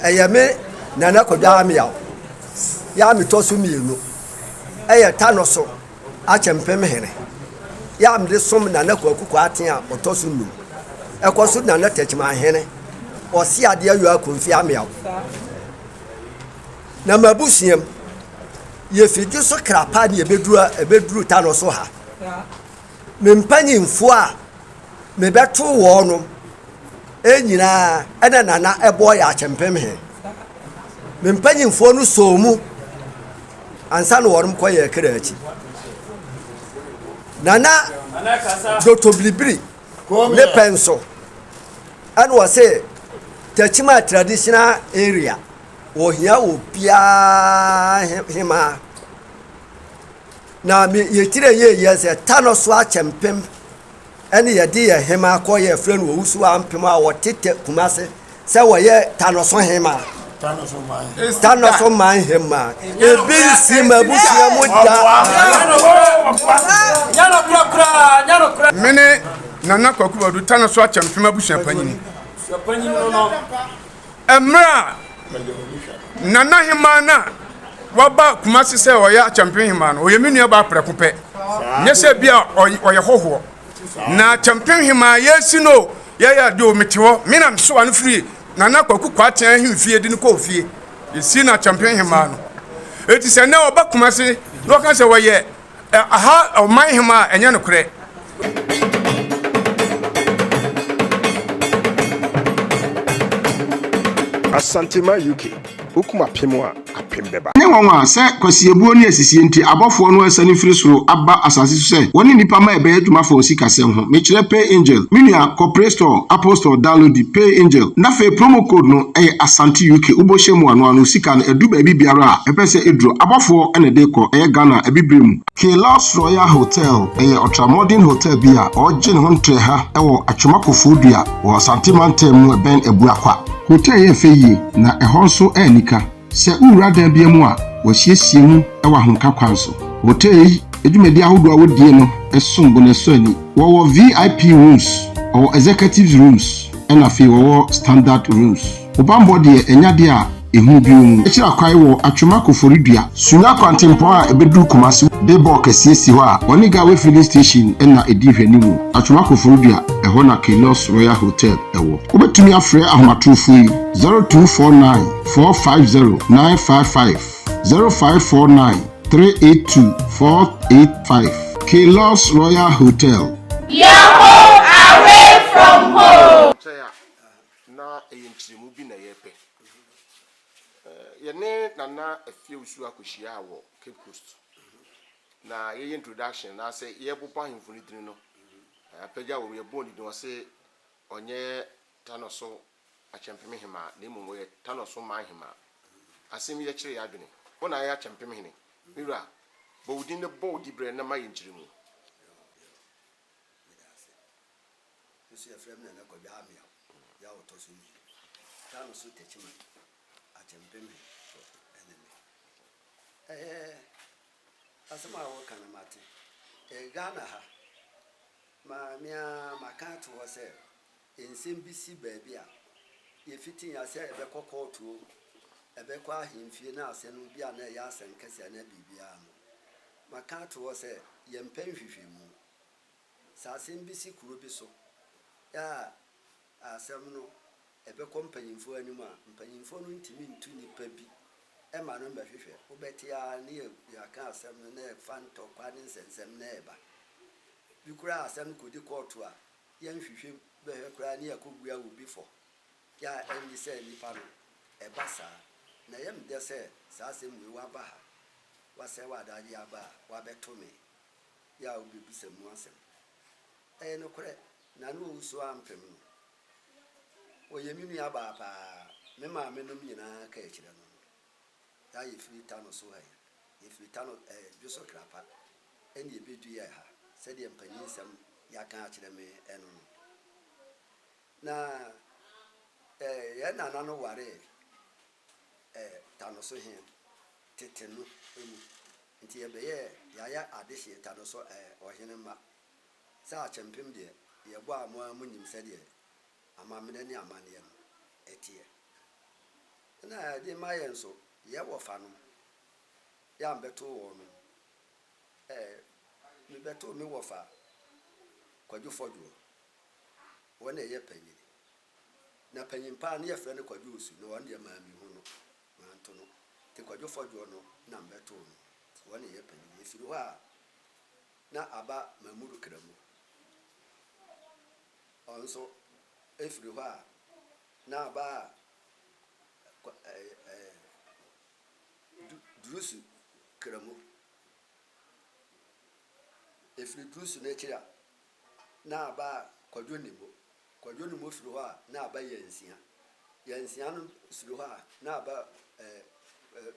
Ɛyɛ me Nana Kwadwo Ameyaw yɛ a metɔ so mmienu yɛ Tanoso Akyɛmpem hene yɛ a mede som Nana Kwaku Kwarteng a ɔtɔ so num ɛkɔ so Nana Takyiman hene ɔse adeɛ yɔ Akomfi Ameyaw. Na m'abusuam yɛfi dwo so krapa ne yɛbɛduru Tanoso ha. Me mpanyimfoɔ a mebɛtoo wɔnom nyinaa ɛna Nana ɛbɔɔ yɛ akyɛmpem he. Me mpanyimfoɔ no sɔɔ mu ansa na wɔnom kɔ yɛ kra akyi. Nana Dɔtɔbilibiri ne pɛ nso ɛna ɔse Techiman traditional area wɔhia obiara hemaa. Na me yɛtire yɛ yɛ sɛ ta no so akyɛmpem ɛne yɛde yɛ hema kɔ yɛ frɛ no owusu ampem a wɔte tɛ kumase sɛ wɔyɛ ta no so hema ta no so man hema ebi nsi ma abusua mu da. Mene Nana Kwaku Badu ta no so akyɛmpem abusua panyini. Mmerɛ a Nana Hemaa no a waba Kumasi sɛ ɔyɛ Akyɛmpem Hemaa no, ɔyɛ me nuabaa prɛko pɛ. Nyɛ sɛ bi a ɔyɛ hɔhoɔ. Na Akyɛmpem Hemaa yɛresi no o, yɛyɛ adeɛ o, mete hɔ. Me na mesoa no firi Nana Kwaku Kwarteng ahemfie de no kɔɔ fie. Yɛsii no Akyɛmpem Hemaa no. Enti sɛ nnɛ ɔba Kumasi na ɔka sɛ ɔyɛ Aha ɔman hema a ɛnyɛ nokorɛ. Asantema UK, Wokum apem a, apem bɛba. Ɛnyɛ nwanwa sɛ kwasiebuo ne asisie nti abɔfoɔ no asiane firi soro aba asase so sɛ wɔne nnipa mma ɛbɛyɛ adwuma fa wɔn sikasɛm ho. Mekyerɛ Pay Angel. Me nua, kɔ Play Store, Apple Store downloadi Pay Angel na afei promo code no yɛ Asante UK wobɔ hyɛ mu ano ano sika no ɛdu baabi biara a ɛpɛ sɛ ɛduru. Abɔfoɔ na ɛde rekɔ, ɛyɛ Ghana, Abibire mu. Kelos Royal Hotel yɛ ultra-modern hotel bi a ɔregye ne ho ntrɛha wɔ Atwoma Koforidua wɔ Asante mantam mu ɛbɛn Abuakwa. Hotel yi yɛ fɛ yie na ɛhɔ nso yɛ anika. Sɛ wowura dan biara mu a, wɔasiesie mu wɔ ahomka kwan so. Hotel yi dwumadi ahodoɔ a wodie no som bo na ɛsɔ ani. Wɔwɔ VIP rooms, wɔwɔ executives rooms ɛna afei wɔwɔ standard rooms. Wo bammɔ deɛ ɛnyɛ adeɛ a ehu bi wɔ mu. Akyiri akwae wɔ Atwema Koforidua. Sunya kwantempɔn a ɛbɛduru Kumasi billboard kɛseɛ si hɔ a wɔne Gawe Filling Station na ɛdi nhwɛanimu. Atwema Koforidua, ɛhɔ na Kelos Royal Hotel wɔ. Wobɛtumi afrɛ ahomatorofoɔ yi, 0249 450 955, 0549 382 485. Kelos Royal Hotel. Your home away from home. Nkyɛn a, na ɛyɛ nkyerɛmu bi na yɛrepɛ. Yɛne Nana Afiewusu akɔhyiaa wɔ Cape Coast. Na yɛyɛ introduction anaasɛ yɛrebobɔ ahemfo no din no, apagya wɔ mu, yɛbɔɔ ne din, ɔse ɔnyɛ Tanoso Akyɛmpem Hemaa na mmom ɔyɛ Tanoso Man Hemaa. Asɛm yi ɛkyere yɛn adwene. Wo na ayɛ Akyɛmpem Hene. Me wura, bɔ wo din na bɔ wo diberɛ na ma yɛn nkyerɛmu. Meda ase. Me nso yɛfrɛ me Nana Kwadwo Ameaw, yɛ a ɔtɔ so mmienu. Tano so Techiman, Akyempem he ne me. Ɛɛ, asɛm a woka no mate. Ɛɛ, Ghana ha, ma me ara maka ato hɔ sɛ nsɛm bi si baabi a, yɛfiti ase a yɛbɛkɔ kɔɔto o, ɛbɛkɔ ahemfie na asɛm no bi a na ɛyɛ asɛm kɛse anaa biribiara no, maka ato hɔ sɛ yɛmpɛ nhwehwɛmu. Sɛ asɛm bi si kuro bi so a, asɛm no ɛbɛkɔ mpanyimfoɔ anim a, mpanyimfoɔ no ntumi ntu nipa bi ma no mmɛhwehwɛ. Wobɛte ara ne yɛaka asɛm no na ɛfa ntɔkwa ne nsɛnsɛm na ɛba. Bi koraa asɛm no kɔdi kɔɔto a, yɛnhwehwɛ mu bɛhwɛ koraa ne yɛakɔbua obi fɔ yɛ a ɛnye sɛ nipa no ɛba saa. Na ɛyɛ me dɛ sɛ saa asɛm wei waba ha, wasɛe w'adagyeɛ aba a wabɛto me. yɛ a wobebisa mu asɛm. Ɛyɛ nokorɛ, Nana Owusu ampem no. Ɔyɛ me nuabaa paa. Me maamenom nyinaa ka akyire no no. Yɛ a yɛfiri Tano so ha yi, yɛfiri Tano ɛɛ Dwoso Krapa ɛna yɛbɛduaɛ ha sɛdeɛ mpanyinsɛm yɛaka akyerɛ me ɛno no. Na ɛɛ yɛn nana no waree ɛɛ Tano so he tete no mu. Nti yɛbɛyɛɛ yɛayɛ adehyeɛ ta no so ɛɛ ɔhene mma. Sɛ akyɛmpem deɛ, yɛbɔ a mo ara monim sɛdeɛ amammerɛ ne amanneɛ no teɛ. Ɛna yɛde ma yɛn nso, yɛ wɔfanom, yɛ a mebɛtoo wɔn no, ɛɛ, mebɛtoo me wɔfa Kwadwo Fɔdwoɔ, wɔn na ɛyɛ panyini. Na panyin paa no yɛfrɛ no Kwadwo Osu, na ɔno deɛ mammehu no, manto no. Nti Kwadwo Fɔdwoɔ no na mebɛtoo no, wɔn na ɛyɛ panyini. Ɛfiri hɔ a, na aba Mamuru Kramu. Ɔno nso ɛfiri hɔ a, na aba Durusu Kramu. Ɛfiri Durusu no akyiri a, na aba Kwadwo Nimo. Kwadwo Nimo firi hɔ a, na aba Yansia. Yansia no firi hɔ a, na aba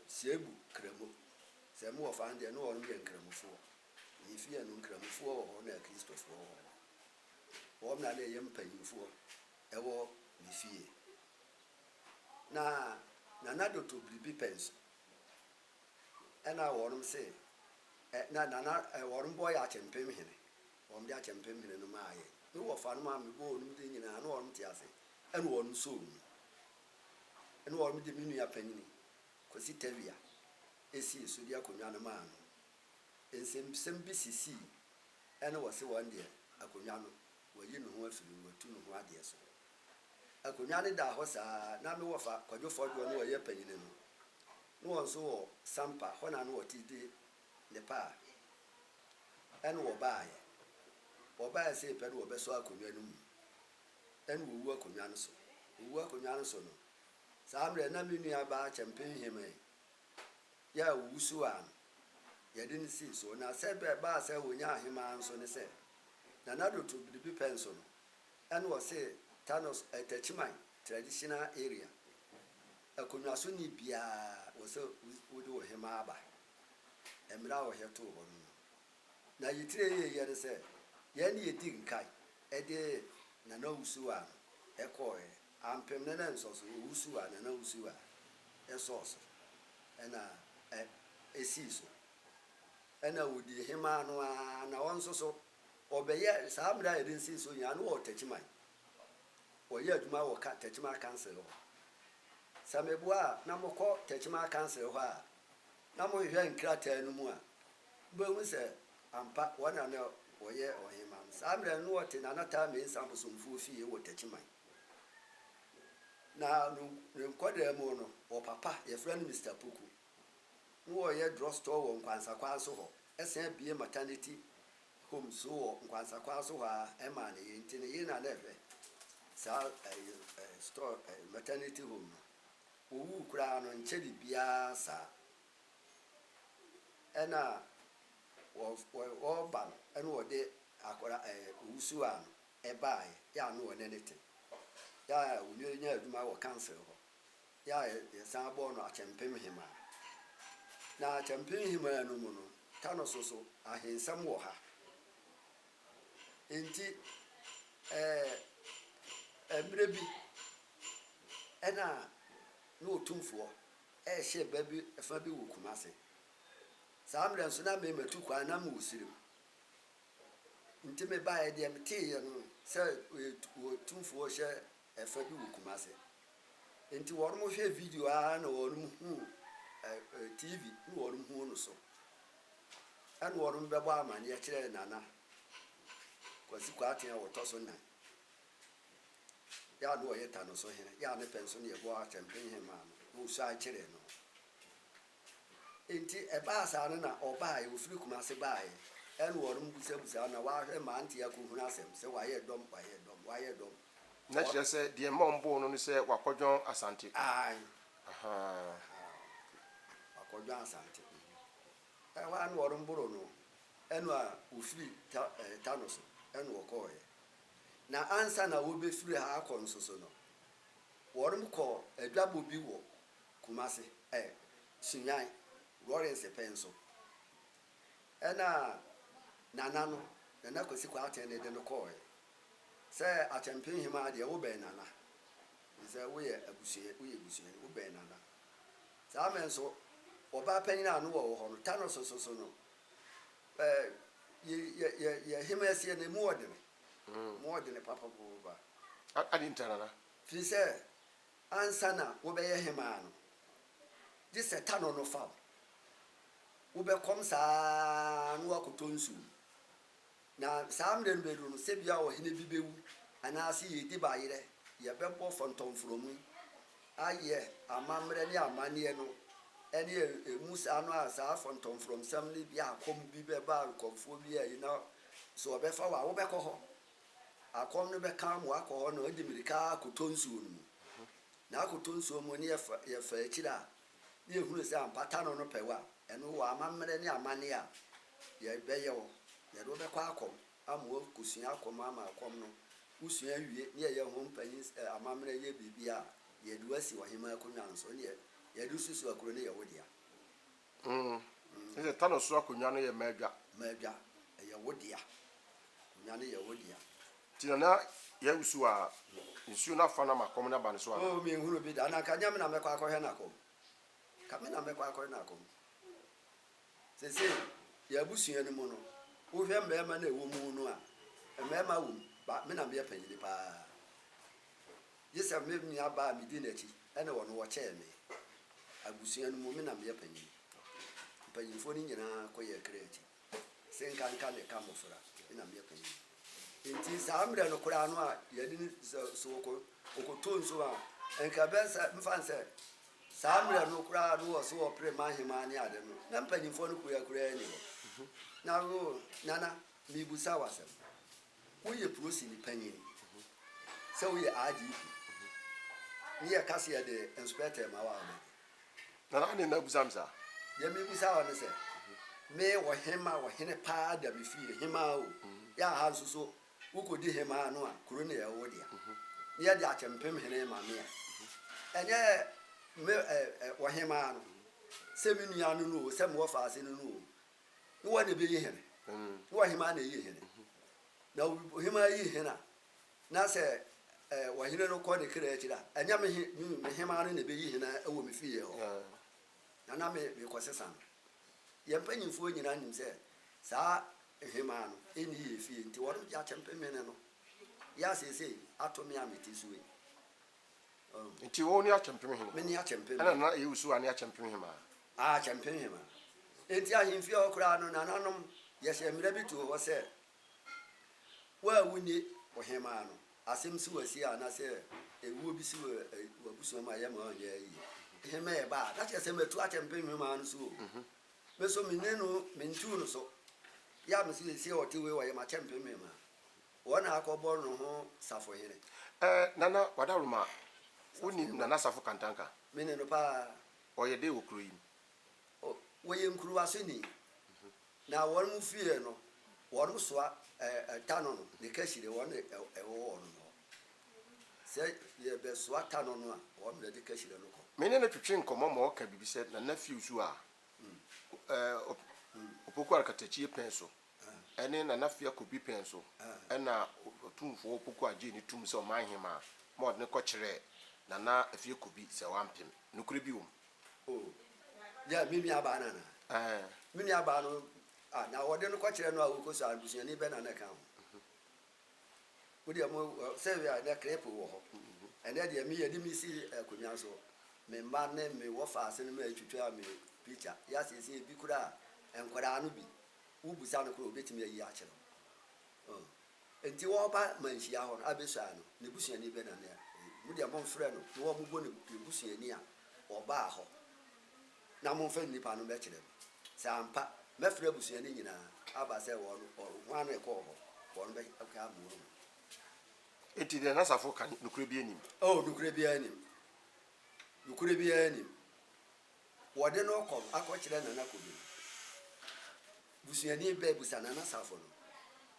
Siebu Kramu. Sɛ mo wɔfa no deɛ, na wɔnom yɛ Nkramofoɔ. Yɛ fie no, Nkramofoɔ wɔ hɔ na Akristofoɔ wɔ hɔ. Wɔn na na ɛyɛ mpanyinfoɔ ɛwɔ me fie. Na Nana Doto biribi pɛ nso, ɛna wɔnom se, ɛ, na Nana, ɛ, wɔnom bɔɔ yɛ Akyempem hene. Wɔnom de Akyempem hene no maa yɛn. Me wɔfa nom a mebɔɔ wɔnom din nyinaa, na wɔnom te ase, ɛna wɔnom soo mu. Ɛna wɔnom de me nua panyini, Kwasi Tawia, esii so de akonnwa no maa no. Nsɛmsɛm bi sisii, ɛna wɔse wɔn deɛ akonnwa no, wayi ne ho afiri mu, watu ne ho adeɛ so. Akonnwa no daa hɔ saa ara. Na me wɔfa Kwadwo Fɔdwoɔ ne ɔyɛ panyini no, ne wɔn nso wɔ Sampa, hɔ na na wɔte di ne paa. Ɛna wɔbaeɛ. Wɔbaeɛ sei pɛ na wɔbɛsɔ akonnwa no mu. Ɛna wɔwu akonnwa no so. Wɔwu akonnwa no so no, saa mmerɛ na me nuabaa Kyɛmpen Hemee yɛ a ɔwusu a no, yɛde no sii so. Na sɛ ɛbaa sɛ wɔnyaa ahemaa nso ne sɛ, Nana Doto biribi pɛ nso no, Ɛna ɔse Thanos eh Techiman traditional area akonwa so ni biaa wɔ sɛ wode wo hemaa ba. Ɛmmerɛ a ɔhɛ too hɔ no no. Na yetire yɛ yɛ ne sɛ yɛn ne yɛdi nkan de Nana Owusuwaa no kɔɔɛ. Ampem ne ne nsɔ so Owusuwaa, Nana Owusuwaa sɔɔ so ɛna ɛ ɛsii so. Ɛna ɔdii hemaa no ara na ɔnso so Ɔbɛyɛ saa mmerɛ a yɛde nsii so nyinaa no wɔ Techiman. Ɔyɛ adwuma wɔ ka Techiman Council hɔ. Sɛ meboa a na mokɔ Techiman Council hɔ a na mohwehwɛ nkrataa no mu a, mobɛhunu sɛ ampa wɔn na na wɔyɛ ɔhemmaa no. Saa mmerɛ no na ɔte Nana Taa Mensah Bosomfoɔ fie wɔ Techiman. Na ne nkwadaa mu no, wɔ papa yɛfrɛ no Mister Poku. Na wɔyɛ drug store wɔ Nkwansakwan so hɔ, ɛsan bue maternity home nso wɔ Nkwansakwan so hɔ ara ɛmaa ne yere nti ne yere na na ɛhwɛ saa ɛyi ɛ store ɛ maternity home no. Owuu koraa no nkyɛ biribiara saa. Ɛna wɔ wɔ wɔreba no ɛna wɔde akwadaa ɛ owusuaa no ɛbaeɛ yɛ a na wɔne no te. Yɛ a onua yi nyaa adwuma wɔ council hɔ. Yɛ a yɛsan bɔɔ no Akyɛmpem Hemaa. Na Akyɛmpem Hemaa no mu no, Tano so so ahensɛm wɔ ha. Enti ɛɛ mmerɛ bi ɛna na Otumfoɔ ɛrehyɛ ba bi fa bi wɔ Kumase. Saa mmerɛ nso na me matu kwan na mewɔ Sirim. Nti mebaeɛ deɛ meteeɛ no sɛ Otumfoɔ hyɛ ɛfa bi wɔ Kumase. Nti wɔnom hwɛ video ara na wɔnom hu ɛ TV na wɔnom hu no so. Ɛna wɔnom bɛbɔ amaneɛ kyerɛɛ Nana Kwasi Kwarteng a ɔtɔ so nan. Yɛ a na ɔyɛ Tano so hene, yɛ a ne pɛ nso na yɛbɔ Akyɛmpen hemaa no, na ɔsuae kyerɛɛ no. Enti ɛbaa saa no na ɔbaeɛ, ɔfiri Kumase baeɛ, ɛna wɔnom busabusaa no na wahwɛ mmeranteɛ akɔhunu asɛm sɛ wayɛ dɔm, wayɛ dɔm, wayɛ dɔm. Na kyerɛ sɛ deɛ mma wɔn boo no ne sɛ wakɔdwɔn Asante. Aane. Ahaa. Wakɔdwɔn Asante. Ɛhɔ ara na wɔnom boro no, ɛna ɔfiri ta ɛɛ Tano so ɛna ɔkɔeɛ. Na ansa na wɔbɛfiri ha akɔ nso so no, wɔnom kɔɔ adwabɔ bi wɔ Kumasi, ɛ, Sunyani, Lawrence pɛn so. Ɛna Nana no, Nana Kwasi Kwarteng no de no kɔɔɛ. Sɛ Akyɛmpem Hemaa deɛ wobɛn Nana. Sɛ woyɛ abusua, woyɛ busuani, wobɛn Nana. Saa mmerɛ nso, ɔbaa panyin a no wɔ hɔ no, Tano so so so no, ɛ, yɛ, yɛ, yɛ, yɛ hemasie no, emu ɔdene. Emu ɔdene papapapa. Ade nti Nana? Firi sɛ, ansa na wobɛyɛ hemaa no. Gye sɛ tanɔ no fa wo. Wobɛkɔm saa ara na woakɔtɔ nsuo. Na saa mmerɛ no bɛduru no, sɛ bia ɔhene bi bɛwu, anaase yɛredi bayerɛ, yɛbɛbɔ fɔntɔmfrɔmu ayɛ amammerɛ ne amanneɛ no, ɛne ɛmu saa no a saa fɔntɔmfrɔmsɛm no bi akɔm bi bɛba akɔmfoɔ bi ayi na sɛ ɔbɛfa wo a wobɛkɔ hɔ. Akɔm no bɛka ama woakɔ hɔ na wode mmirika akɔtɔ nsuo no mu. Na akɔtɔ nsuo mu ne yɛfa yɛfa akyire a, ne yɛhunu sɛ ampa tano no pɛ wo a, ɛno wɔ amammerɛ ne amanneɛ a yɛbɛyɛ wo. Yɛde wo bɛkɔ akɔm ama woakɔsua akɔm ama akɔm no wosua wie ne yɛyɛ ho mpanyin amammerɛ yɛ biribi a, yɛde wo asi ɔhemaa akonnwa no so ne yɛde wo susu akuro no yɛ wo dea. Mm. Ne sɛ tano so akonnwa no yɛ m'adwa. M'adwa, ɛyɛ wo dea. Akonnwa no yɛ wo dea. Nti Nana yɛwusu a, nsuo no afa no ama kɔm no aba ne so anaa? Oh, menhunu bi da. Na anka nyɛ me na mɛkɔ akɔhwɛ no akɔm. Nka me na mɛkɔ akɔhwɛ no akɔm. Seesei, yɛn abusua no mu no, wohwɛ mmarima no a ɛwɔ mu no a, mmarima wɔ mu, but me na meyɛ panyini paa. Gye sɛ me nua baa a medi n'akyi ɛna ɔno ɔkyɛɛ me. Abusua no mu me na meyɛ panyin. Mpanyinfoɔ no nyinaa kɔ yɛ kra akyi. Se nkanka ne ka mmɔfra, me na meyɛ panyin. Nti saa mmerɛ no koraa no a yɛde no sɛ so ɔkɔ ɔkɔtɔ nsuo a, nka ɛbɛyɛ sɛ mfa no sɛ saa mmerɛ no koraa no wɔ so wɔpere ma ahemaa ne ade no, na mpanyinfoɔ no koraa koraa nni hɔ. Na wo Nana, mebusa wo asɛm. Woyɛ polisini panyin, sɛ woyɛ IGP, ne yɛka sɛ yɛde inspector ma wo a wobɛgye? Nana adɛn na wobisa me saa? Deɛ mebisa wo ne sɛ, me ɔhema, ɔhene paa da me fie, hemaa o, yɛ aha nso so wokɔdi hemaa no a, kuro no yɛ wo dea, ne yɛde akyɛmpem hene ma me a, ɛnyɛ me ɔhemaa no, sɛ me nua no no o, sɛ me wɔfaase no no o, Ne wɔn na ebeyi hene. Ne ɔhemaa na eyi hene. Na ɔhemaa yi hene a, na sɛ ɔhene no kɔ ne kra akyiri a, ɛnyɛ me he me hemaa no na ebeyi hene wɔ me fie hɔ. Na na me mekɔsesa no. Yɛn mpanyimfoɔ nyinaa nim sɛ saa hemaa no nni yɛn fie nti wɔn gye akyɛmpem hene no. Yɛ a seesei ato me a mete so yi. Nti wo ne akyɛmpem hene? Me ne akyɛmpem hene. Ɛna Nana Ewusu ne akyɛmpem hemaa? Ah, akyɛmpem hemaa. Enti ahemfie hɔ koraa no, nananom, yɛhyɛɛ mmara bi too hɔ sɛ, Wo a wunni ɔhemmaa no, asɛm si w'asie anaasɛ ewuo bi si w'abusua mu a, yɛmma ɔnyɛ ayie. Hemaa ɛba a, na kyerɛ sɛ matu akyɛmpem hemaa no so o. Me nso menni no, mentuu no so. Yɛ a me nso seesei ɔte wei, ɔyɛ m'akyɛmpem hemaa. Wɔn na akɔbɔ no ho safohene. Eh, Nana Wadaroma, wonim Nana Safo Kantanka? Menim no paa. Ɔyɛ dɛn wɔ kuro yi mu? O, wɔyɛ nkuruwasoni. Na wɔn mu fie no, wɔn soa eh, tano no, ne kahyire, wɔn na ɛwɔ wɔn hɔ. Sɛ yɛbɛsoa tano no a, wɔn na ɛde kahyire no kɔ. Me ne no twetwe nkɔmmɔ ma ɔka biribi sɛ Nana Fiusu a, eh, Opoku Arkatakyi pɛn so ne Nana Afia Kobi pɛn so na Otumfoɔ Opoku Agyei no tum sɛ ɔman hemaa ma ɔde no kɔkyerɛɛ Nana Afia Kobi sɛ wampem. Nokorɛ bi wɔ mu? Oh, yeah, me nuabaa no anaa? Ɛɛ. Me nuabaa no, ah, na wɔde no kɔkyerɛ no a ɔkɔsua no, busuani bɛn na na ɛka ho? Wo deɛ mo, sɛ ɛnɛ clip wɔ hɔ. Ɛnɛ deɛ me yɛde me si akonnwa so, me mma ne me wɔfaase no ma ɛtwitwa me picture. Yɛ asiesie bi koraa, nkwadaa no bi, Wobisa no koraa a, obetumi ayi akyerɛ wo. Oh. Enti wɔreba manhyia hɔ no, abesua no, ne busuani bɛ na ne, mo deɛ momfrɛ no na wɔmmobɔ ne, ne busuani a ɔbaa hɔ, na momfa nnipa no mmɛkyerɛ me. Sɛ ampa, mɛfrɛ abusua no nyinaa aba sɛ wɔn, hwan na ɛkɔɔ hɔ, wɔn bɛka ama wɔahu. Enti deɛ n'asafo ka no, nokorɛ biara nnim? Oh, nokorɛ biara nnim. Nokorɛ biara nnim. Wɔde no rekɔ akɔkyerɛ Nana Kobi no, busuani bɛ bisa Nana Safo no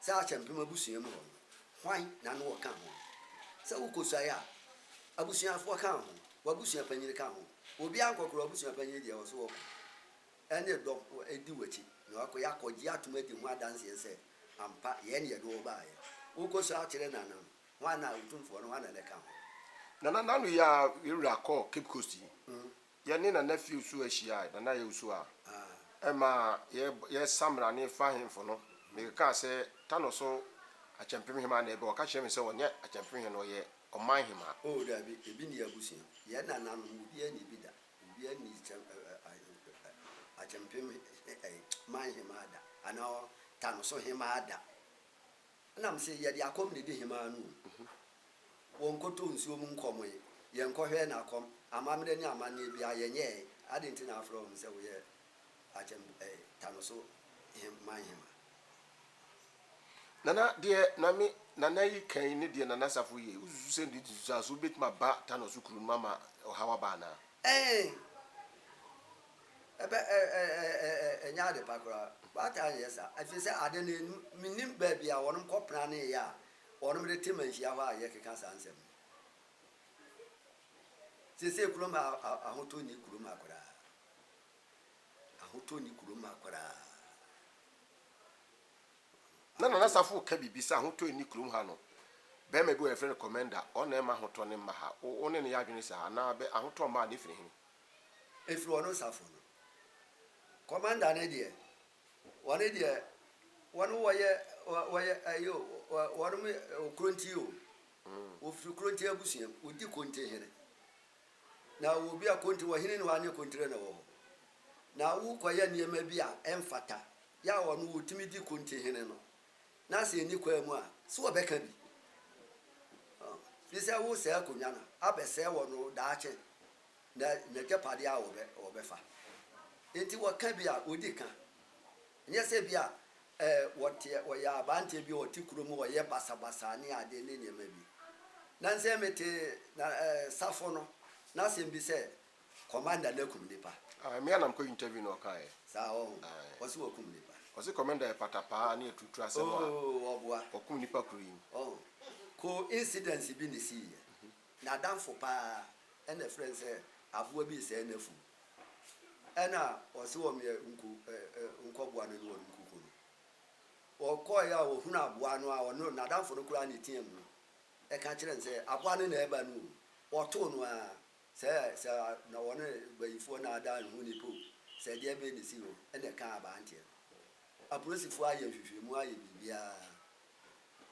sɛ Akyɛmpem abusua mu hɔ no, hwan na ne wɔka ho? Sɛ wokɔsuae a, abusuafoɔ ka ho, w'abusua panyini ka ho. Obiara nkɔ koraa, w'abusua panyini deɛ ɔso ɔkɔ. Ɛne dɔm di w'akyi na wakɔ, yɛakɔgye atom adi ho adanseɛ sɛ ampa yɛn na yɛde wo baeɛ. Wokɔsua kyerɛ Nana no, hwan na Otumfoɔ no, hwan na ne ka ho? Nana, nano yi a yɛwura kɔɔ Cape Coast yi, Yɛne Nana Fiusu ahyiae, Nana Yewusu a ɛma yɛsa mmrane fa ahemfo no. Mekekaa sɛ, Tano so Akyɛmpem Hemaa na ɛbɛ? Ɔka kyerɛɛ me sɛ ɔnyɛ Akyɛmpem Hene, ɔyɛ Ɔman Hemaa. Oh, dabi, ebi nni abusua. Yɛn nananom, obiara nni bi da. Obiara nni kyɛm, ɛ, ɛ, man hemaa da anaa Tanoso hemaa da. Ɛna mese yɛde akɔm na ɛdi hemaa no o. Wɔnkɔtɔ nsuo mu nkɔmoe, yɛnkɔhwɛɛ no akɔm, amammerɛ ne amanneɛ biara yɛnyɛɛe, adɛn nti na afrɛ wɔn sɛ woyɛ akyɛm eh, Tanoso hem, man hemaa? Nana, deɛ na me Nana yi ka yi ne deɛ Nana Safo yɛ yi, wosusu sɛ ne nsunsuansoɔ bɛtumi aba Tanoso kuro no mu ama ɔhaw aba anaa? Ɛɛ, ɛbɛ ɛ ɛ ɛ ɛ ɛ ɛnyɛ ade pa koraa. Baatan nyɛ saa. Ɛfiri sɛ ade no, mennim baabi a wɔnom kɔ praneeɛ a wɔnom de te manhyia hɔ a yɛkeka saa nsɛm no. Seesei kurom ha ahotɔ nni kurom ha koraa. Ahotɔ nni kurom ha koraa. Na Nana Safo reka biribi sɛ ahotɔ nni kurom ha no, barima bi wɔ hɔ yɛfrɛ no Commander, ɔno na ɛma ahotɔ no mma ha. Wo ne no yɛ adwene saa anaa? Bɛ ahotɔ mma a, na ɛfiri he? Ɛfiri ɔno Safo no. Commander no deɛ, wɔne deɛ, wɔne wɔyɛ, wɔyɛ ɛyi o, wɔnom Kronti o. Wɔfiri Kronti abusua mu, wɔdi Konti hene. Na obi a Konti, ɔhene ni hɔ a ne Kontire na ɛwɔ hɔ. Na wokɔyɛ nneɛma bi a ɛmfata, yɛ a ɔno ɔtumi di kontihene no, na sɛ ɛnni kwan mu a, so ɔbɛka bi? Firi sɛ wosɛe akonnwa no, abɛsɛe wɔ no daakye, na n'agyapadeɛ a wɔbɛ, wɔbɛfa. Enti wɔka bi a, wɔdi ka. Nyɛ sɛ bi a eh, wɔteɛ, wɔyɛ aberanteɛ bi a ɔte kurom, ɔyɛ basabasa ne adeɛ ne nneɛma bi. Nansɛ mete na eh, safo no, n'asɛm bi sɛ, Commander no akum nipa. Ah me a na mekɔ interview no ɔkaeɛ. Saa ɔho. Aye. Ɔse wakum nipa. Ɔse commander yɛ patapaa ne aturutu asɛm a. Oh ɔboa. Ɔkum nipa kuro yi mu. Ɔho. Co incidence bi na esiiɛ. N'adamfo paa ɛna ɛfrɛ no sɛ aboa bi resɛe n'afuo. Ɛna ɔse wɔmeɛ nku ɛ ɛ nkɔboa no ne wɔn nkuku no. Ɔkɔeɛ a ɔhunu aboa no a ɔno n'adamfo no koraa na ɛteam no ɛka kyerɛ no sɛ aboa no na ɛreba no o. Ɔtoo no ara. Sɛ sɛ na wɔne bayifoɔ naadaa nhu nipa o, sɛ ɛdeɛ bɛn na ɛsi o, ɛna ɛkaa aberanteɛ no. Apolisifoɔ ayɛ nhwehwɛmu ayɛ biribiara.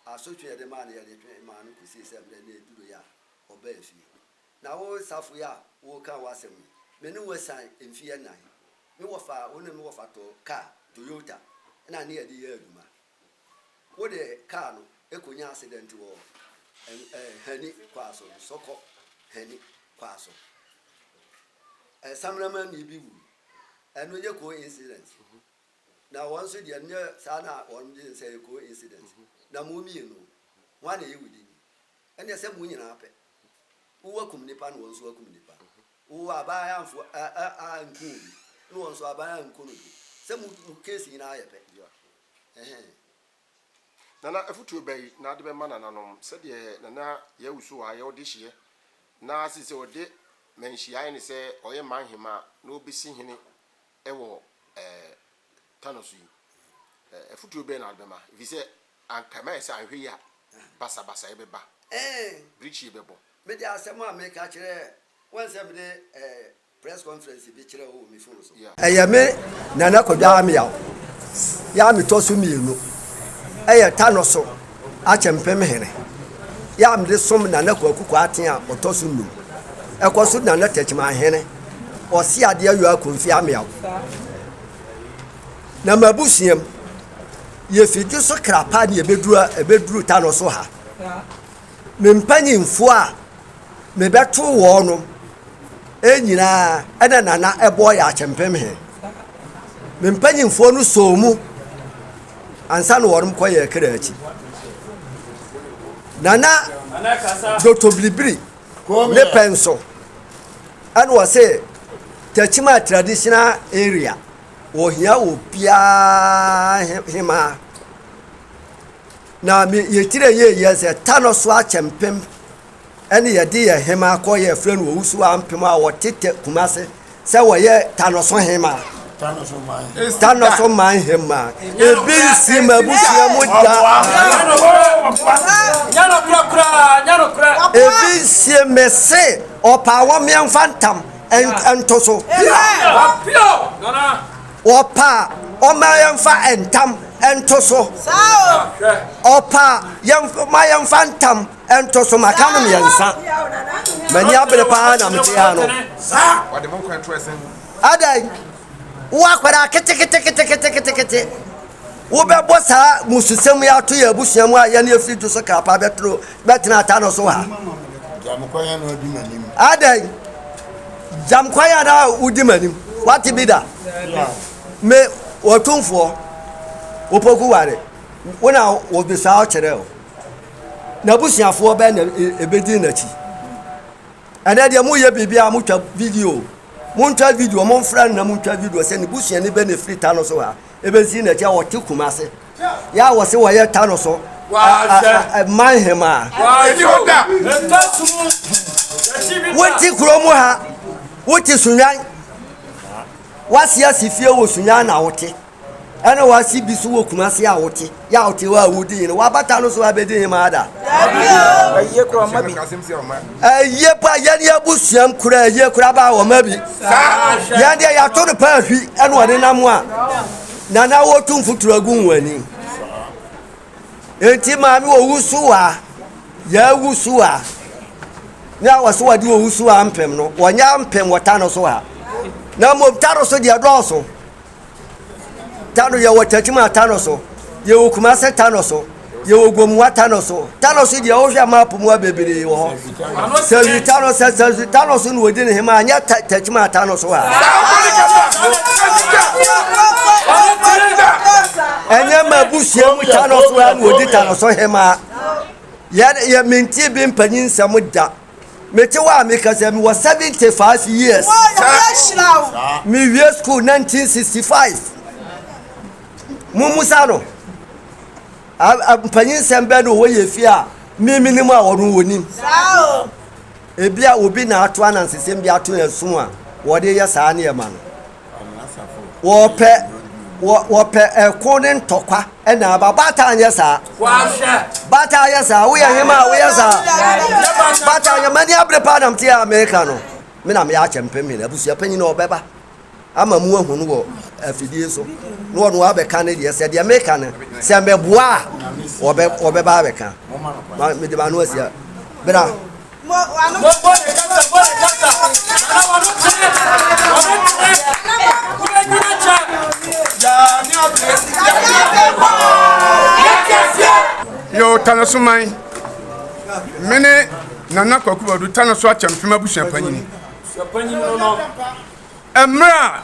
Asotwe a yɛde maa no yɛde twe maa no kɔsii sɛ mmerɛ no ɛduruiɛ a ɔbaa fie. Na wo Safo yi a woreka w'asɛm yi, me ne wo asiane mfeɛ nnan. Me wɔfa, wo ne me wɔfa too kaa, Toyota, ɛna ne yɛde yɛ adwuma. Wode kaa no kɔnya accident wɔ Hani kwaa so, Nsɔkɔ Hani kwaa so. Samramani bi wui. Ɛno nyɛ coincidence. Na wɔn nso deɛ nyɛ saa na wɔn gye sɛ ɛyɛ coincidence. Na mo mmienu, hwan na ɛyɛ wudini? Ɛnneɛ sɛ mo nyinaa pɛ. Wo akum nipa na wɔn nso akum nipa. Wo aban amfo anku obi na wɔn nso aban anku no bi. Sɛ mo case nyinaa yɛ pɛ. Ɛhɛn. Nana afutuo bɛn na ade bɛma nananom sɛdeɛ Nana Yawu so ayɛ ɔdehyeɛ na seesei ɔde manhyia ayɛ ne sɛ ɔyɛ manhema na ɔbɛsi hene wɔ eh, Tano so yi? Eh, afutuo bɛn na ade bɛma? Ɛfiri sɛ anka ɛma yɛ sɛ anhwɛ yi a basabasayɛ bɛba, Ɛɛn. birikyie bɛbɔ. Mede asɛm a meka kyerɛ wɔn sɛ mede eh, Press conference bi kyerɛ wo wɔ me phone so. Ɛyɛ me Nana Kwadwo Ameyaw yɛ a metɔ so mmienu. Ɛyɛ Tano so akyɛmpem hene yɛ a mede som Nana Kwaku Kwarteng a ɔtɔ so nnum. Ɛkɔ so Nana Techiman hene ɔse adeɛ yɔ Akomfi Ameyaw. Na m'abusuam yɛfi dwo so krapa ne yɛbɛduru Tano so ha. Me mpanyimfoɔ a mebɛtoo wɔn no nyinaa ɛna nana ɛbɔɔ yɛ akyɛmpem he. Me mpanyimfoɔ no sɔɔ mu ansa na wɔn kɔ yɛ kra akyi. Nana Dɔtɔ Biribiri ne pɛ nso ɛna ɔse Techiman traditional area wɔhia obiara hemaa. Na me yɛtire yɛ yɛ sɛ ta no so akyɛmpem ɛne yɛde yɛ hema kɔ yɛ frɛ no owusu ampem a wɔte tɛ kumase sɛ wɔyɛ ta no so hema ta no so man hema ebi nsi ma abusua mu da ebi nsi mese ɔpaa wɔn mmiɛnfa ntam nto so Ɔpɛ a, ɔmma yɛmfa ntam nto so. Ɔpɛ a, yɛmfa yɛmfa ntam nto so. Maka no mmiɛnsa. M'ani abere paa na mete ha no. Adɛn? Wo akwadaa keteketeketekete, wobɛbɔ saa mususɛm yi ato yɛn abusua mu a yɛne efiri du so krapa bɛtoro bɛtena ata no so ha. Adɛn? Gyam kwan a na wodi m'anim. Wate bi da? Me wɔtumfoɔ, wopoku ware. Wo na wɔbisa ɔkyerɛ o. N'abusuafoɔ bɛn na ebedi n'akyi? Ɛnɛ deɛ moyɛ biribi a motwa video. Montwa video, momfrɛ no na montwa video sɛ ne busuani bɛ na ɛfiri ta no so ha ɛbɛsi n'akyi a ɔte Kumase. Yɛ a wɔse wɔyɛ ta no so man hemaa. Wote kuro mu ha, wote Sunyan, woase asi fie wɔ Sunyan na wote. Ɛna wasi bi so wɔ Kumasi a wote yɛ a wote hɔ a wodi hene wabata no so abɛdi hene ada. Ɛyɛ kura ɔma bi. Ɛyɛ pa yɛn yɛ abusuam kura ɛyɛ kura ba ɔma bi. Yɛn deɛ yɛato no paa hwi ɛna ɔde nam a nana wotu mfuturo agu wɔn ani. Enti maame owusu a yɛawusu a ne a wɔso wɔde owusu a mpem no wɔnyɛ mpem wɔ ta no so ha na mmom ta no so deɛ dɔɔso. Tano yɛwɔ Techiman Tano so, yɛwɔ Kumase Tano so, yɛwɔ Gomoa Tano so. Tano so deɛ wohwɛ map mu a bebree wɔ hɔ. Sɛwi Tano sɛ Sɛwi Tano so na wɔdi ne hema anyɛ Techiman Tano so ha. Ɛnyɛ m'abusua mu Tano so ha na wɔdi Tano so hema. Yɛ yɛ mente bi mpanyin nsɛm da. Mete hɔ a meka sɛ mewɔ 75 years. Mewie school 1965. Mummusa no. Mpanyin nsɛm bɛn na ɔwɔ yɛ fie a memenim a ɔno wɔnim. Ebi a obi na ato anansesɛm bi ato yɛn som a wɔde yɛ saa nneɛma no. Wɔpɛ wɔpɛ ɛko ne ntɔkwa ɛna aba. Baatan nyɛ saa. Baatan yɛ saa. Woyɛ hema a woyɛ saa. Baatan yɛ mani abere paa nam te a meka no. Me na meyɛ akyɛ mpem hene abusua panyin na ɔbɛba ama mu ahu no wɔ afidie so na ɔno abɛka ne deɛ sɛ deɛ meka no sɛ mɛboa a ɔbɛba abɛka. Mede m'ano asia. Bra. Yo, Tanosoman. Me ne Nana Kwaku Badu Tanoso Akyɛmpem abusua panyini. Mmerɛ a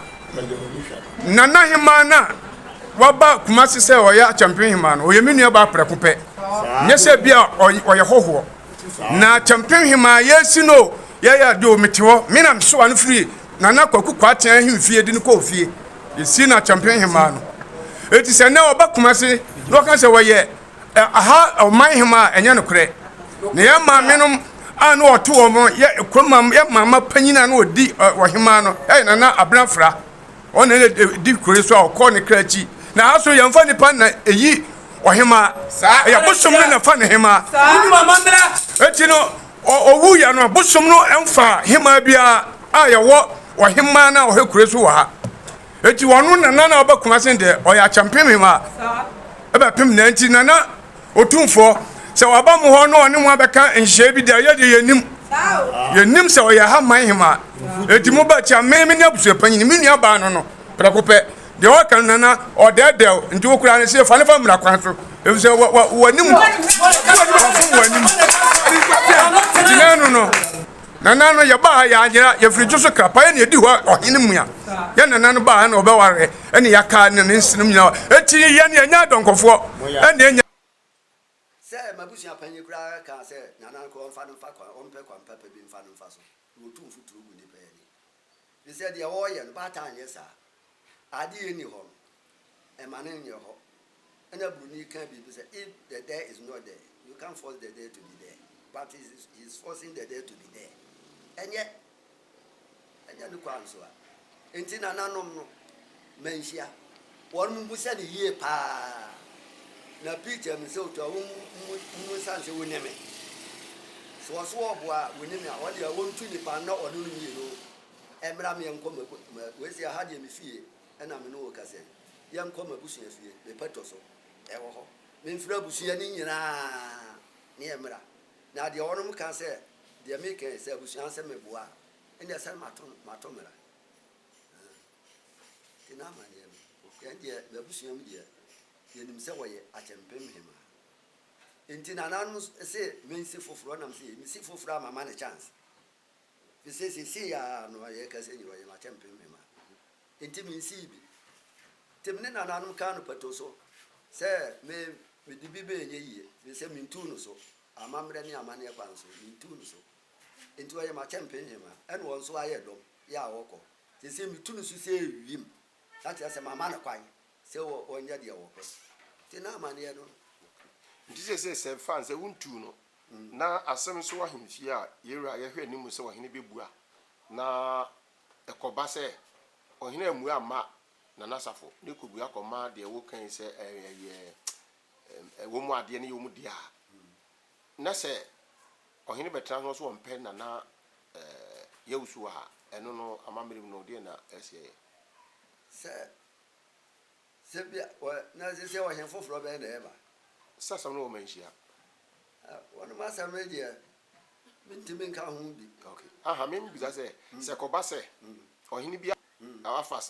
Nana Hemaa no a waba Kumasi sɛ ɔyɛ Akyɛmpem Hemaa no, ɔyɛ me nua baa prɛko pɛ. Nyɛ sɛ bi a ɔyɛ hɔhoɔ. Na Kyɛmpem Hemaa yɛresi no o, yɛyɛ ade o, mete hɔ. Me na mesoa no firi Nana Kwaku Kwaaten ahemfie de no kɔɔ fie. Yɛsii no Akyɛmpem Hemaa no. Enti sɛ nnɛ ɔba Kumasi na ɔka sɛ wɔyɛ aha ɔman hemaa a, ɛnyɛ nokorɛ. Na yɛn maamenom a na wɔto wɔn yɛ kurom yɛ maama panyin a na ɔdi ɔhemaa no yɛ Nana Abena Fra. Ɔno na ɛdi kuro yi so a ɔkɔ ne kra akyi. Na ha so yɛmfa nipa na ɛyi ɔhemaa. Ɛyɛ bosom no na fa ne hemaa. Eti no ɔwu yɛ no bosom no mfa hemaa biara a yɛwɔ ɔhemaa na ɔhɛ kuro so wɔ ha. Eti ɔno nana na ɔba Kumasi deɛ ɔyɛ akyɛmpem hemaa. Ɛbɛpem na nti nana Otumfoɔ, sɛ waba mo hɔ na ɔne mo abɛka nhyehyɛe bi de a, yɛ deɛ yɛnnim. Yɛnnim sɛ ɔyɛ ha man hemaa. Enti moba akyi a, me, me ne abusuapanyin, me nua baa no no, prɛko pɛ. Deɛ ɔka no, nana, ɔdɛɛdɛw, nti wo koraa no, sɛ fa no fa mmara kwan so, efisɛ wɔ, wɔ, w'anim, wafom w'anim. Nti na ɛno no, nana no, yɛbaa ha, yɛanyera, yɛfiri dwo so kra, paeɛ na yɛdi hɔ ɔhene mua. Yɛn nana no baa ha na ɔbɛwareɛ. Ɛne yɛaka ne ne nsenom nyinaa. Enti yɛn yɛnyɛ adɔnkɔfoɔ. Ɛne ɛnyɛ. Sɛ m'abusua panyin koraa kaa sɛ Nana nka ɔmfa no mfa kwan, ɔmpɛ kwan papa bi mfa no mfa so, na ɔtu mfuturo gu nnipa ani. Ɛfiri sɛ deɛ ɔreyɛ no, baatan nyɛ saa. Adeɛ nni hɔ no, ɛma no nyɛ hɔ. Ɛna buroni ka biribi sɛ, if the there is not there, you can't force the there to be there. But he is forcing the there to be there. Ɛnyɛ. Ɛnyɛ ne kwan so a enti nananom no manhyia wɔn mmusa no yie paa. Na Peter mu sɛ otu a wommusa no sɛ wone me. Sɛ ɔso ɔboa a wone me a ɔdeɛ ɔntu nipa na ɔne no mmienu mmra me yɛnkɔ ma wei sɛ ha deɛ me fie ɛna me ne wo kasa yi yɛnkɔ m'abusua fie me pɛtɔ so ɛwɔ hɔ memfrɛ abusua no nyinaa ne yɛmmra. Na deɛ wɔnom ka sɛ, deɛ meka yi, sɛ abusua sɛ meboa a, ɛnneɛ sɛ mato, mato mmara. Nti na. N'amanneɛ no, yɛn deɛ, m'abusua mu deɛ, yɛnim sɛ wɔyɛ Akyɛmpem hemaa. Nti nananom se mensi foforɔ, nam se mesi foforɔ a mama no chance. Fi sɛ seesei ara no yɛkasa yi ɔyɛ m'akyɛmpem hemaa. Nti mensii bi. Nti me ne nananom kaa no pɛtoo so sɛ me mede bi bɛnyɛ yie, firi sɛ mentuu no so. Amammerɛ ne amanneɛ kwan so, mentuu no so. Nti ɔyɛ m'akyɛmpem hemaa. Ɛna ɔno nso ayɛ dɔm yɛ a ɔkɔ. Seesei metu no so sɛ wim, na kyerɛ sɛ mama no kwan sɛ ɔnyɛ deɛ ɔpɛ. Nti na amanneɛ no no. Nti seesei sɛ mfa no sɛ wontuu no, na asɛm nso wɔ ahemfie a, yɛn wura, yɛhwɛ anim sɛ ɔhene bɛbua, na ɛkɔba sɛ ɔhene ammua amma Nana Safo, ne kɔbua kɔma deɛ woka yi sɛ ɛyɛ wɔn mu adeɛ no yɛ wɔn dea a, na sɛ ɔhene bɛtena so na ɔse ɔmpɛ Nana Yawusu a, ɛno no amammerɛ mu no deɛ na ɛsɛ yɛyɛ? Sɛ sɛ bia wɔ na sɛ sɛ ɔhene foforɔ bɛn na ɛba? Sɛ asɛm no wɔ manhyia. Wɔnom asɛm no deɛ mentumi nka ho bi. Okay. Aha, me bisa sɛ, sɛ kɔba sɛ ɔhene bi afa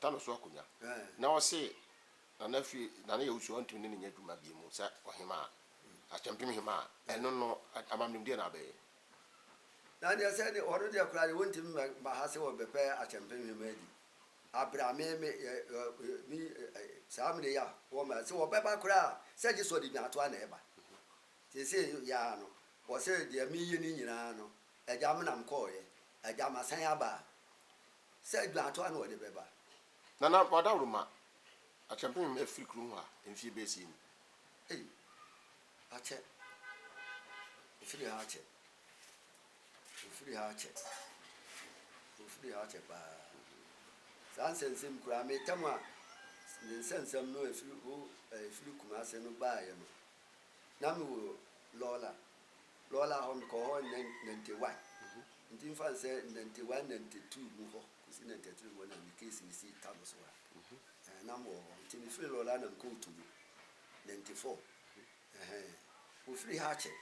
Tano so akonnwa na ɔse Nana fie Nana Yawusu ɔntumi ne no nyɛ adwuma bio mu sɛ ɔhemaa, Akyɛmpem hemaa, ɛno no amammerɛ mu deɛ na abɛyɛ? Na deɛ sɛ de ɔno deɛ koraa deɛ wɔntumi mma ha sɛ wɔbɛpɛ Akyɛmpem hemaa di. Aberɛ a me me me saa mmerɛ yi a wɔmma sɛ wɔbɛba koraa sɛ gye sɛ ɔde dwatoa na ɛba. Seesei yi ara no wɔsɛ deɛ meyɛ no nyinaa no agya me na mekɔɔeɛ, agya masan aba a sɛ dwatoa na ɔde bɛba. Nana Wadawuruma, Akyɛmpem afiri kurom ha mfie bɛyɛ sei ni. Ei, akyɛ, ofiri ha akyɛ, ofiri ha akyɛ, ofiri ha akyɛ paa. Saa nsɛnsɛm koraa me tam a ne nsɛnsɛm no efiri o efiri Kumase no baeɛ no, na me wɔ Lɔla, Lɔla hɔ mekɔ hɔ 91, nti nfa nsɛ 91 92 mu hɔ kɔsi 93 mu hɔ na me case no si tam so a. Ɛɛ na mewɔ hɔ nti mefiri Lɔla na mekɔɔ Tumu 94 ɛhɛn wɔfiri ha akyɛ.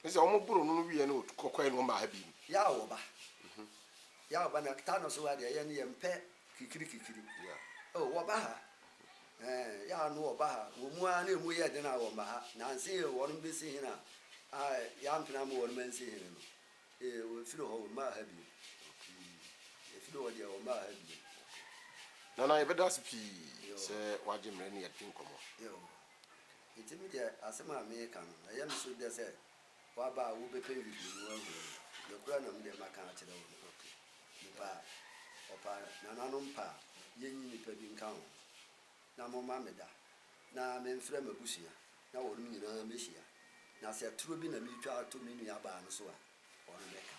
Ne sɛ wɔn boro no no wieɛ no kɔkɔɛ no wɔn baa ha bi. Yaw ɔba yaw ɔba na ta no so ha deɛ yɛn yɛn mpɛ kikiri kikiri oh wɔba ha ɛɛ yaw no wɔba ha wɔn mu ara na emu yɛ den a wɔn ba ha nansi wɔn bɛsi hene a a yampena mo wɔn ansi hene no. Ee, wɔfiri hɔ, wɔmmaa ha bio. Ɛfiri hɔ deɛ, wɔmmaa ha bio. Nana, yɛbɛda ase pii sɛ woagye mmerɛ ne yɛadi nkɔmmɔ. Yoo. Nti me deɛ, asɛm a mereka no, ɛyɛ me so dɛ sɛ woaba a wobɛpɛ nhwehwɛmu ahu no. Nokorɛ na me deɛ maka akyerɛ wo no. Mepɛ a, ɔpɛ a, nananom pɛ a, yɛnyi nnipa bi nka ho na momma me da na memfrɛ m'abusua na wɔnom nyinaa mmɛhyia. Na sɛ turo bi na meretwa ato me nuabaa no so a, ɔno bɛka.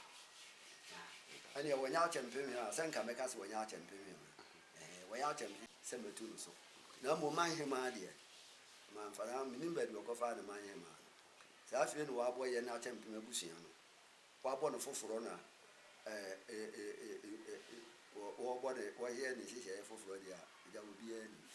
Ɛnneɛ wɔnyɛ akyɛmpemhene a, sɛ nka mɛka sɛ wɔnyɛ akyɛmpemhene a, ɛɛ, wɔyɛ akyɛmpemhene sɛ matu no so. Na mmom manhemaa deɛ, mamfa no, mennim baabi ɔkɔfaa ne manhemaa no. Saa afei na wɔabɔ yɛn akyɛmpem abusua no, wɔabɔ no foforɔ na ɛɛ, wɔrebɔ ne, wɔyɛ ne nhyehyɛeɛ foforɔ deɛ a, agya obiara nnim.